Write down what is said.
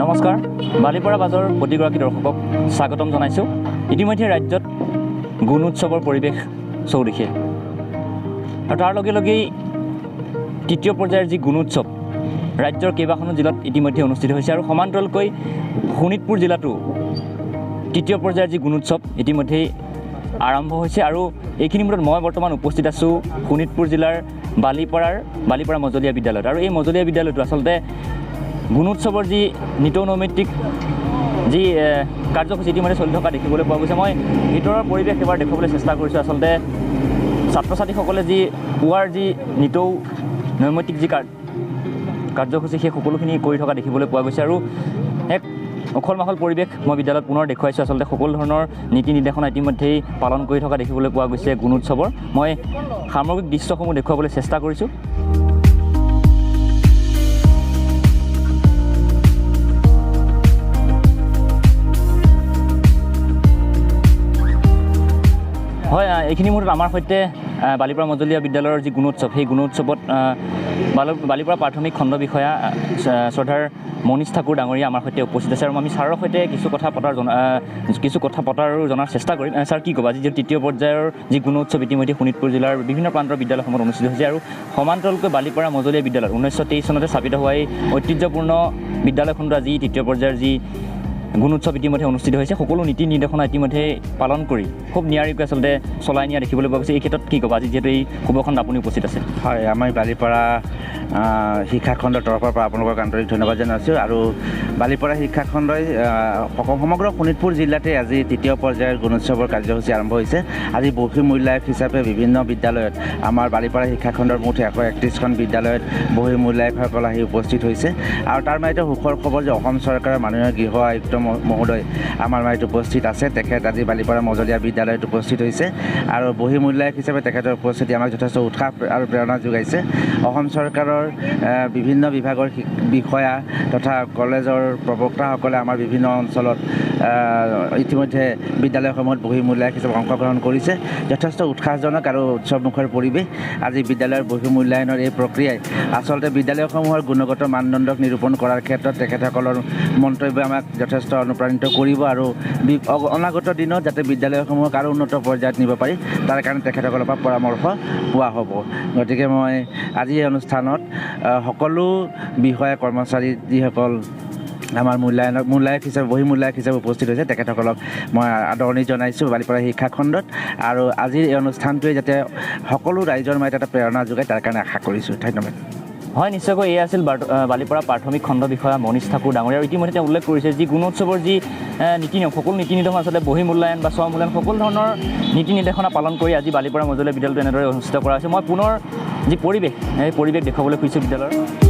নমস্কাৰ, বালিপাৰা বাজৰ প্ৰতিগৰাকী দৰ্শকক স্বাগতম জনাইছোঁ। ইতিমধ্যে ৰাজ্যত গুণোৎসৱৰ পৰিৱেশ চৌদিশে আৰু তাৰ লগে লগেই তৃতীয় পৰ্যায়ৰ যি গুণোৎসৱ ৰাজ্যৰ কেইবাখনো জিলাত ইতিমধ্যে অনুষ্ঠিত হৈছে আৰু সমান্তৰালকৈ শোণিতপুৰ জিলাতো তৃতীয় পৰ্যায়ৰ যি গুণোৎসৱ ইতিমধ্যেই আৰম্ভ হৈছে। আৰু এইখিনি মুহূৰ্তত মই বৰ্তমান উপস্থিত আছোঁ শোণিতপুৰ জিলাৰ বালিপাৰা মজলীয়া বিদ্যালয়ত। আৰু এই মজলীয়া বিদ্যালয়টো আচলতে গুণোৎসৱৰ যি নিতৌ নৈমিত্তিক যি কাৰ্যসূচী ইতিমধ্যে চলি থকা দেখিবলৈ পোৱা গৈছে। মই ভিতৰৰ পৰিৱেশ এবাৰ দেখুৱাবলৈ চেষ্টা কৰিছোঁ। আচলতে ছাত্ৰ ছাত্ৰীসকলে যি পুৱাৰ যি নিতৌ নৈমিত্তিক যি কাৰ্যসূচী সেই সকলোখিনি কৰি থকা দেখিবলৈ পোৱা গৈছে আৰু এক উখল মাখল পৰিৱেশ মই বিদ্যালয়ত পুনৰ দেখুৱাইছোঁ। আচলতে সকলো ধৰণৰ নীতি নিৰ্দেশনা ইতিমধ্যেই পালন কৰি থকা দেখিবলৈ পোৱা গৈছে গুণোৎসৱৰ। মই সামগ্ৰিক দৃশ্যসমূহ দেখুৱাবলৈ চেষ্টা কৰিছোঁ। হয়, এইখিনি মুহূৰ্তত আমাৰ সৈতে বালিপাৰা মজলীয়া বিদ্যালয়ৰ যি গুণোৎসৱ, সেই গুণোৎসৱত বালিপাৰা প্ৰাথমিক খণ্ড বিষয়া শ্ৰদ্ধাৰ মনীষ ঠাকুৰ ডাঙৰীয়া আমাৰ সৈতে উপস্থিত আছে আৰু আমি ছাৰৰ সৈতে কিছু কথা পতাৰ আৰু জনাৰ চেষ্টা কৰিম। ছাৰ, কি ক'ব, আজি যিটো তৃতীয় পৰ্যায়ৰ যি গুণোৎসৱ ইতিমধ্যে শোণিতপুৰ জিলাৰ বিভিন্ন প্ৰান্তৰ বিদ্যালয়সমূহত অনুষ্ঠিত হৈছে আৰু সমান্তৰালকৈ বালিপাৰা মজলীয়া বিদ্যালয়ত 1923 চনতে স্থাপিত হোৱা এই ঐতিহ্যপূৰ্ণ বিদ্যালয়খনতো আজি তৃতীয় পৰ্যায়ৰ যি গুণোৎসৱ ইতিমধ্যে অনুষ্ঠিত হৈছে, সকলো নীতি নিৰ্দেশনা ইতিমধ্যে পালন কৰি খুব নিয়াৰিকৈ আচলতে চলাই নিয়া দেখিবলৈ পোৱা গৈছে। এই ক্ষেত্ৰত কি ক'ব, আজি যিহেতু এই শুভখণ্ড আপুনি উপস্থিত আছে? হয়, আমি বালিপাৰা শিক্ষাখণ্ডৰ তৰফৰ পৰা আপোনালোকক আন্তৰিক ধন্যবাদ জনাইছোঁ। আৰু বালিপাৰা শিক্ষাখণ্ডই সমগ্ৰ শোণিতপুৰ জিলাতে আজি তৃতীয় পৰ্যায়ৰ গুণোৎসৱৰ কাৰ্যসূচী আৰম্ভ হৈছে। আজি বহিঃমূল্যায়ক হিচাপে বিভিন্ন বিদ্যালয়ত আমাৰ বালিপাৰা শিক্ষাখণ্ডৰ মুঠ 131খন বিদ্যালয়ত বহিঃমূল্যায়কসকল আহি উপস্থিত হৈছে। আৰু তাৰ মাজতে সুখৰ খবৰ যে অসম চৰকাৰৰ মাননীয় গৃহ আয়ুক্ত মহোদয় আমাৰ মাজত উপস্থিত আছে। তেখেত আজি বালিপাৰা মজলীয়া বিদ্যালয়ত উপস্থিত হৈছে আৰু বহিঃমূল্যায়ক হিচাপে তেখেতৰ উপস্থিতি আমাক যথেষ্ট উৎসাহ আৰু প্ৰেৰণা যোগাইছে। অসম চৰকাৰৰ বিভিন্ন বিভাগৰ বিষয়া তথা কলেজৰ প্ৰবক্তাসকলে আমাৰ বিভিন্ন অঞ্চলত ইতিমধ্যে বিদ্যালয়সমূহত বহিঃমূল্যায়ক হিচাপে অংশগ্ৰহণ কৰিছে। যথেষ্ট উৎসাহজনক আৰু উৎসৱমুখৰ পৰিৱেশ। আজি বিদ্যালয়ৰ বহিঃমূল্যায়নৰ এই প্ৰক্ৰিয়াই আচলতে বিদ্যালয়সমূহৰ গুণগত মানদণ্ডক নিৰূপণ কৰাৰ ক্ষেত্ৰত তেখেতসকলৰ মন্তব্য আমাক যথেষ্ট অনুপ্ৰাণিত কৰিব আৰু অনাগত দিনত যাতে বিদ্যালয়সমূহক আৰু উন্নত পৰ্যায়ত নিব পাৰি তাৰ কাৰণে তেখেতসকলৰ পৰা পৰামৰ্শ পোৱা হ'ব। গতিকে মই আজি এই অনুষ্ঠানত সকলো বিষয়া কৰ্মচাৰী যিসকল আমাৰ মূল্যায়ক হিচাপে বহিঃমূল্যায়ক হিচাপে উপস্থিত হৈছে তেখেতসকলক মই আদৰণি জনাইছোঁ বালিপাৰা শিক্ষাখণ্ডত। আৰু আজিৰ এই অনুষ্ঠানটোৱে যাতে সকলো ৰাইজৰ মাজত এটা প্ৰেৰণা যোগায় তাৰ কাৰণে আশা কৰিছোঁ। ধন্যবাদ। হয়, নিশ্চয়কৈ এয়া আছিল বালিপাৰা প্ৰাথমিক খণ্ড বিষয়া মনীষ ঠাকুৰ ডাঙৰীয়া। আৰু ইতিমধ্যে তেওঁ উল্লেখ কৰিছে যি গুণোৎসৱৰ যি নীতি নিয়ম, সকলো নীতি নিৰ্দেশনা আচলতে বহিঃমূল্যায়ন বা স্বমূল্যায়ন সকলো ধৰণৰ নীতি নিৰ্দেশনা পালন কৰি আজি বালিপাৰা মজলীয়া বিদ্যালয়টো এনেদৰে অনুষ্ঠিত কৰা হৈছে। মই পুনৰ যি পৰিৱেশ, সেই পৰিৱেশ দেখুৱাবলৈ খুজিছোঁ বিদ্যালয়ৰ।